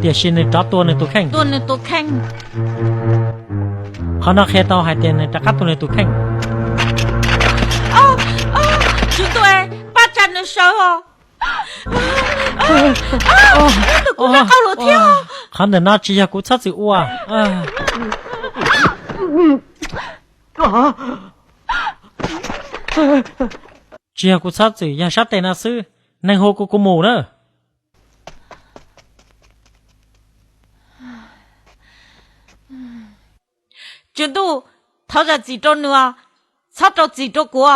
Tiam sis nws rov tua nws tus kheej. Tua nws tus kheej. Qhov no qhia tau hais tias nws rov qab tua nws tus kheej. Tswv Ntuj, pab tsa nws sawv os. Nws kuv nqa qau luam thiab. Qhov ntawm no tsis yog kuv txhob txwm ua. Tsis yog kuv txhob txwm, yog sab tes no xwb. Neeg hu kuv, kuv mus na. Tswv Ntuj, thov zam txim rau nws, txhob rau txim rau kuv.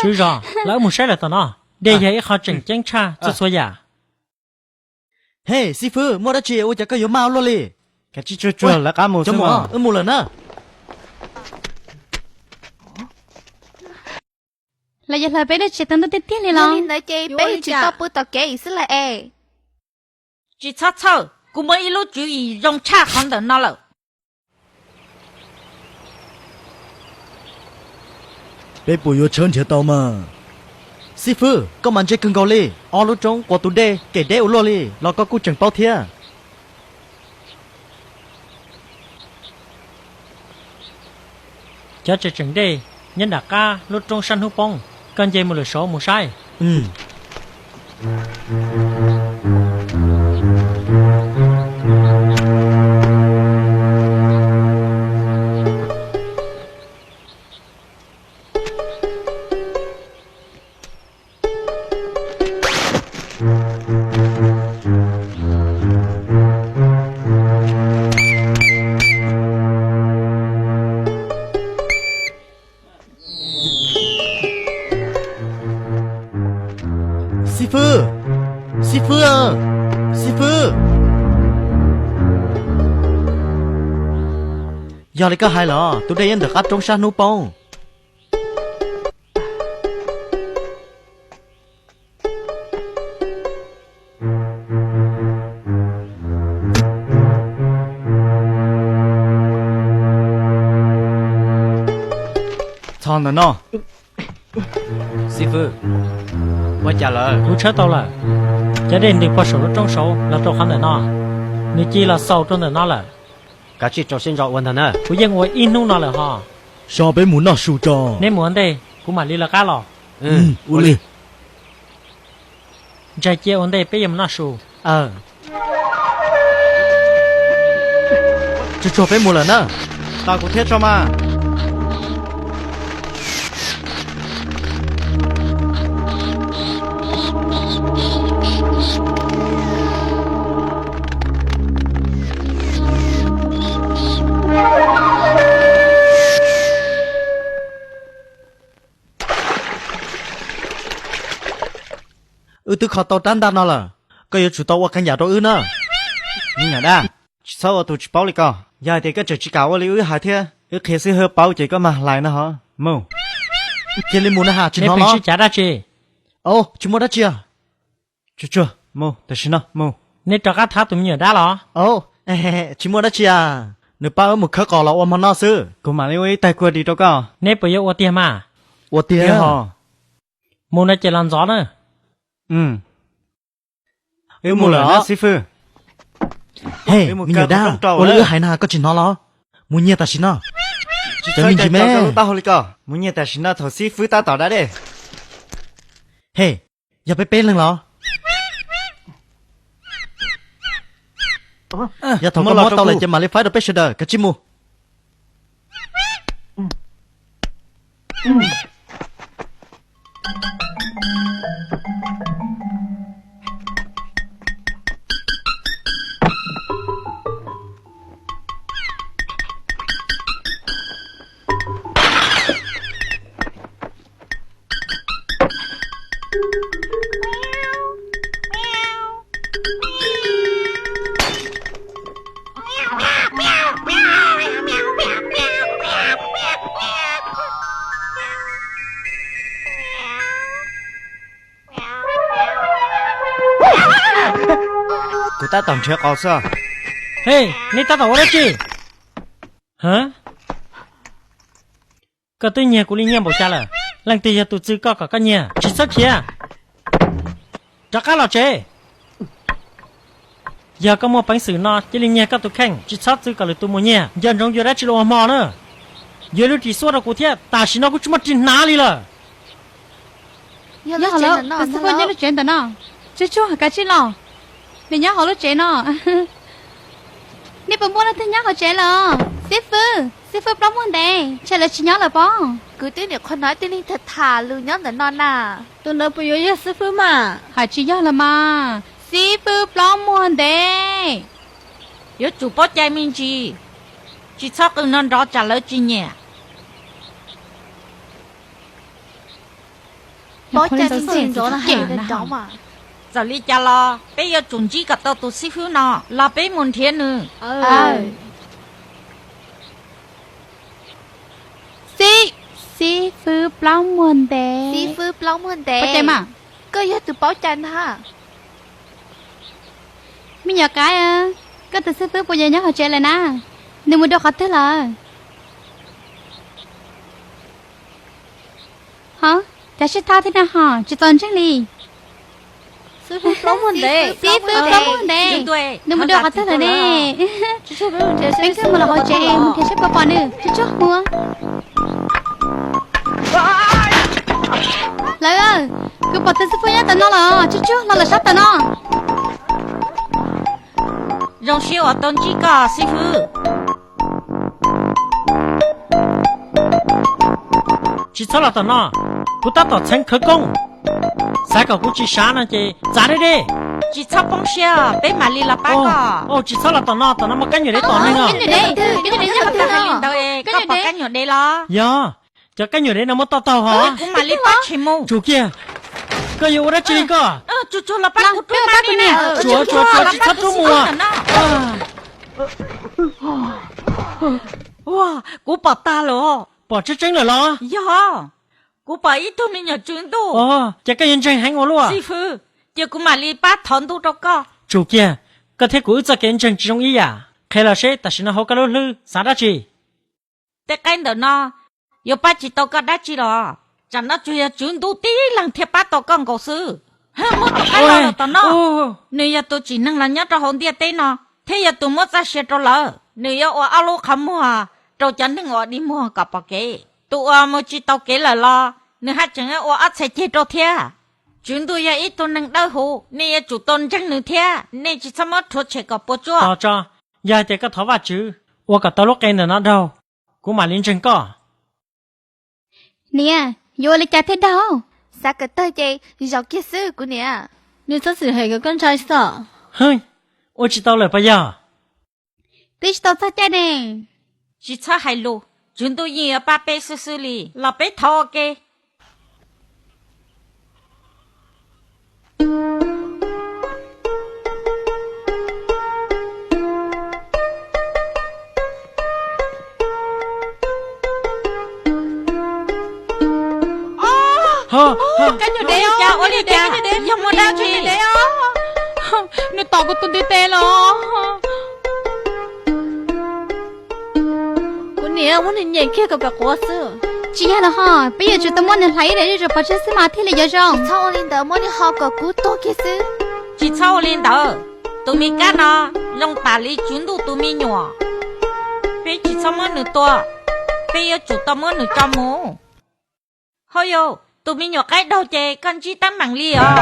Tswv zos, lawv mus saib lawm tom no. Dej yog ib qho tseem ceeb tshaj txhua txhua yam. Hej, xib fwb, muaj dab tsi ua cas koj yuav maj ua luaj li? Kav tsij tsuag tsuag lawv qab mus xwb, wb mus lawm na. Lawv yuav hlawv peb dab tsi tau ntuj tiag tiag li los? Yog li ntawd ces peb tsis tau pw tom kev xwb lawm es. Tsis txhob txhawj, kuv muaj ib lub tswv yim zoo tshaj qhov ntawm no lawm. Peb puas yuav tshawb nrhiav tau mas? Xib fwb, koj mas ntse kawg nkaus li. Ob lub roob quas tus dej kem deb ua luaj li los koj kuj tseem paub thiab. Cov tseem tseem dej nyob nram qab lub roob sab hnub poob, koj nce mus lwm saud mus saib. Xib fwb, xib fwb, xib fwb. Yog li koj hais los, tus dej nyob ntawm qab roob sab hnub poob. Txog ntawm no. Xib fwb, ua cas lawm? Kuv tshawb tau lawm. Cov dej ntws puag saum lub roob saud los rau qhov ntawm no, nws cia los xaus rau ntawm no lawm. Kav tsij rau siab ntso ua ntag na. Kuv yeej ua ib hnub no lawm ho. So peb mus noj su tso. Neb mus ua ntej, kuv mam li lawv qab los. Ua li. Ntsaig cia ua ntej peb yuav mus noj su. Tsuag tsuag peb mus lawm na. Tos kuv thiab tso mas. Wb twb kho tau rab ntaj no lawm, koj yuav tsum tau ua qee yam rau wb na. Me nyuam dab, tsis txhob ua tus tsis paub li ko. Yog hais tias koj tseem tsis kam ua li wb hais thiab, wb qhia xib hwb paub ces koj mag hlais no ho. Mus, cia li mus na has tsis hnov los. Sib cav dab tsi? Tsis muaj dab tsi. Tsuag tsuag mus tam sim no mus. Neb rov qab thab tus me nyuam dab los? Tsis muaj dab tsi a, nws pab wb mus khawb qos los ua hmo noj xwb. Kuv mam li ua ib taig kua dis rau koj. Neb puas yuav ua tiag mas? Ua tiag. Mus no ces los ntxov na. Wb mus lawm xib fwb. Hej, me nyuam dab, ua li wb hais na koj tsis hnov los? Mus nyiag tam sim no. Cov me ntsis me, mus nyiag tam sim no thaum xib fwb tab tom da dej. Hej, yog peb peb leeg los? Yog thaum koj mob tau lawm ces mam li faib rau peb sawv daws, kav tsij mus. Kuv tab tom nrhiav qos xwb. Hej, neb tab tom ua dab tsi? Koj twb nyiag kuv li nyiaj npaum cas lawm? Leej twg yog tus txw koj kom koj nyiag? Tsis txhob khiav, rov qab los tsev. Yog koj muaj peev xwm no cia li nyiag koj tus kheej, tsis txhob txwv kom lwm tus mus nyiag. Nco ntsoov yuav dab tsi los ua hmo na. Yuav lub ris xuab rau kuv thiab, tam sim no kuv tsis muaj ris hnav li lawm. Yog lawm, tus xib fwb nyob lub tsev ntawm no. Tsuj tsuag, kav tsij los, nws nyob hauv lub tsev no. Nej puas muaj leej twg nyob hauv tsev lawm? Xib fwb, xib fwb plaub muag ntev, ntshe lawv tsis nyob lawm pob. Kuv twb nim qhuas hnov tib neeg tham tham lus nyob ntawm no na. Tus ntawd puas yuav yog xib fwb mas? Hais tsis yog los mas, xib fwb plaub muag ntev. Yuav tsum paub cai me ntsis, tsis txhob qw nrov nrov tsam lawv tsis nyiam. Paub cai me ntsis nrov no hais nrov mas. Txawm li cas los peb yuav tsum ntsib kom tau tus xib fwb no los peb mus nrhiav nws. Xib, xib fwb plaub muag ntev. Xib fwb plaub muag ntev, koj yog tus paub cai ntag. Me nyuam qaib, koj tus xib fwb puas yuav nyob hauv tsev lawm na? Nws mus dua qhov twg lawm? Ho, cov sib thab thiab na ho, tsis txaus ntseeg li. Xib fwb plaub muag ntev, nws mus dua qhov twg lawm ne? Peb mus los hauv tsev mus nrhiav seb puas pom nws. Tsuj tsuag mus. Lawv, kuv pom tus xib fwb nyob tom no los, tsuj tsuag los lawm sab tom no. Zoo siab uas tau ntsib koj xib fwb. Tsis txhob los tom no, kuv tab tom txheev khawv koob. Xav kom kuv tsis sav no ces txav deb deb. Tsis txhob poob siab, peb mam li los pab koj. Tsis txhob los tom no, tom no muaj kab nyuam dev tom neeg no. Li ntawd koj pom kab nyuam dev los? Yog, cov kab nyuam dev no muab toj taug hos. Kuv mam li pab tshem mus. Tsum kiag, koj yuav ua dab tsi li koj? Tsuj tsuag los pab kuv rub mas ne. Tsuav tsuav tsuav, tsis txhob rub mus. Ua, kuv pom tag lawm. Pom tseeb tseeb lawm los? Yog, kuv pom ib tug me nyuam tswv ntuj. Ces koj yuav ntseeg heev ua luaj. Xib fwb, cia kuv mam li pab thov ntuj rau koj. Tsum kiag, koj thiab kuv wb txoj kev ntseeg tsis zoo ib yam. Qhia los seb tam sim no hauv koj lub hlwb xav dab tsi? Tej qaib ntawm no yuav pab tsis tau koj dab tsi los, tsam no tsuas yog tswv ntuj tib leeg thiaj pab tau koj nkaus xwb. Muab tus qaib los tom no, nws yog tus tsim neeg los nyob rau hauv ntiaj teb no, thiab yog tus muab txoj sia rau lawv. Nws yuav ua ob lub qhov muag rau cov neeg uas dig muag kom pom kev. Tus uas mus tsis taus kev lawm los nws haj tseem ua ob txhais ceg rau thiab. Tswv ntuj yog ib tug neeg dawb huv, nej yuav tsum tau ntseeg nws thiab, nej tsis txhob muab rhuav tshem kom puas tsuaj. Tos tso, yog hais tias koj thov Vajtswv ua kom tau lub qe ntawm no daug, kuv mam li ntseeg koj. Niam, yuav ua li cas thiaj daug? Xav kom tawg ces zaum kiag xwb kuv niam. Nws txhob xwm hem kom koj ntshai xwb. Ua tsis tau lawm puas yog? Twb tsis tau txog caij ne. Tsis txhob hais lus, tswv ntuj yeej yuav pab peb xwb xwb li. Los peb thov ua ke. Ua li cas, ua li cas, yog muaj dab tsi? Nws tom kuv tus ntiv tes los. Kuv niam, muab nws nyem kiag kom pem quav xwb. Tsis yog los ho, peb yuav tsum tau muab nws hlais ib daim zuj zus pov tseg xwb mas thiaj li yuav zoo. Txhob ua li ntawd, muab nws ho kom kub tuag kiag xwb. Tsis txhob ua li ntawd, tus me kab no zoo tam li tswv ntuj tus me nyuam. Peb tsis txhob muab nws tua, peb yuav tsum tau muab nws tso mus. Hauj yau, tus me nyuam qaib daug ces koj ntsib teeb meem li os.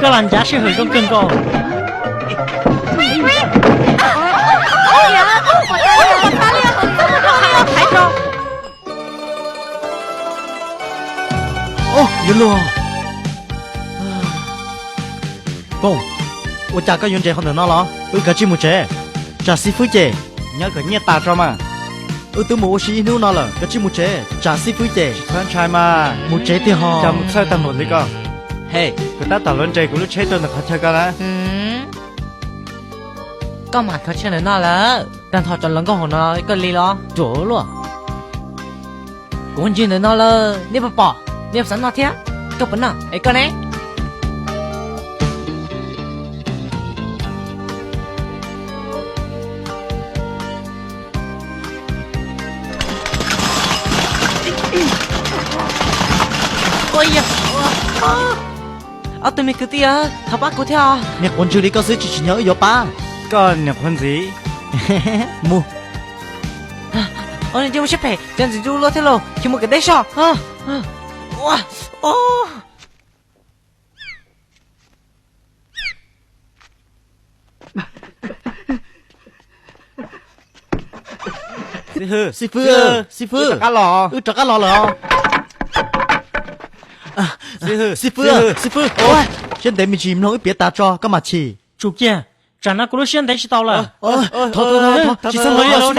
Koj los ncav sij hawm zoo kawg nkaus. Yuav luag. Kooj, ua cas koj yuav nres qhov ntawm no los? Wb kav tsij mus tsev, tsam xib fwb ces. Nyob kom nyiaj tas tso mas. Wb twb mus ua si ib hnub no lawm, kav tsij mus tsev, tsam xib fwb ces. Txhob ntshai mas, mus tsev tiag ho. Cas mus txhawj tag npaum li koj? He, kuv tab tom los nres kuv lub tsheb rau ntawm qhov chaw ko na. Koj mam khaws tsheb ntawm no lawm, tag nrho cov hluas nkauj hauv no koj li los ruam luaj. Kuv ntsia ntawm no lawm, nej puas pom? Nej puas xav noj thiab? Koj puas noj es koj ne? Ob tug me kwv tij, thov pab kuv thiab. Niag quav ntswg li koj xwb tsis tsim nyog wb yuav pab. Koj niag qhuav ntxiv. Mus. Ua niam ntxim mus siab phem, cov ntxim ntxub luaj thiab lauj, cia mus kev deb soj. Xib fwb, xib fwb, wb rov qab los lawm os. Xib fwb, xib fwb, siab ntev me ntsis mloog wb piav tas tso koj mam chim. Tsum kiag, tsam no kuv lub siab ntev tsis tau lawm. Thov, thov, thov, tsis txhob ntxov,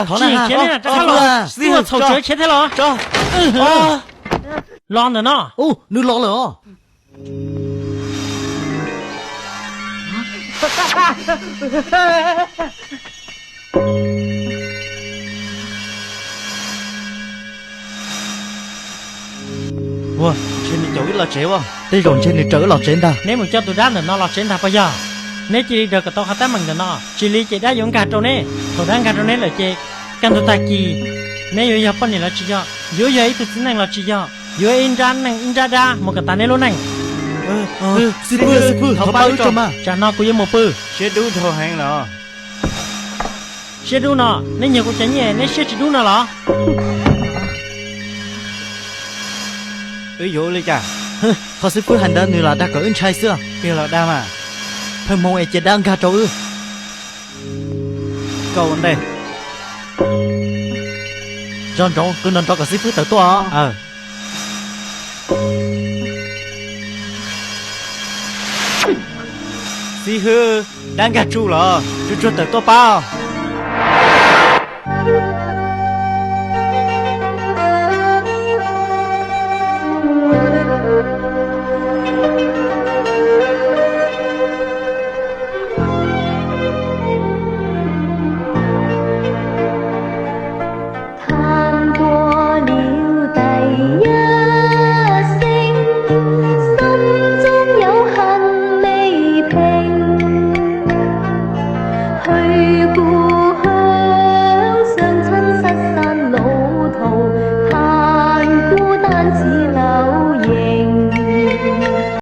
thov khiav, rov qab los. Txhaum tsawv khiav thiab los? Los ntawm no. Nws los lawm os. Ua, ntshe nws caum wb los tsev a. Tej zaum ntshe nws raws wb los tsev ntag. Neb mus coj tus dab ntawm no los tsev ntag puas yog? Neb cia li daws kom tau qhov teeb meem ntawm no, tsis li ces dab yuav nkag rau neb. Thaum dab nkag rau neb lawm ces kaj ntug tag kis neb yuav yog poj niam los tsis yog, yuav yog ib tug txiv neej los tsis yog, yuav ib nrab neej ib nrab dab mus kom tas neb lub neej. Xib fwb, xib fwb, thov pab wb tso mas. Tsam no kuv yuav mus pw. Siab dub dhau heev los. Siab dub no, neb nyuag kuv cov nyiaj neb siab tsis dub no los? Wb yuav ua li cas? Qhov xib fwb hais ntawd nws lam dag kom wb ntshai xwb. Tiag los dag mas. Pheej hmoo es cia dab nkag rau wb. Koj ua ntej. Nco ntsoov, kuv nrog nrog kom xib fwb tawm tuaj os. Xib fwb, dab nkag tsuj los, tsuag tsuag tawm tuaj pab.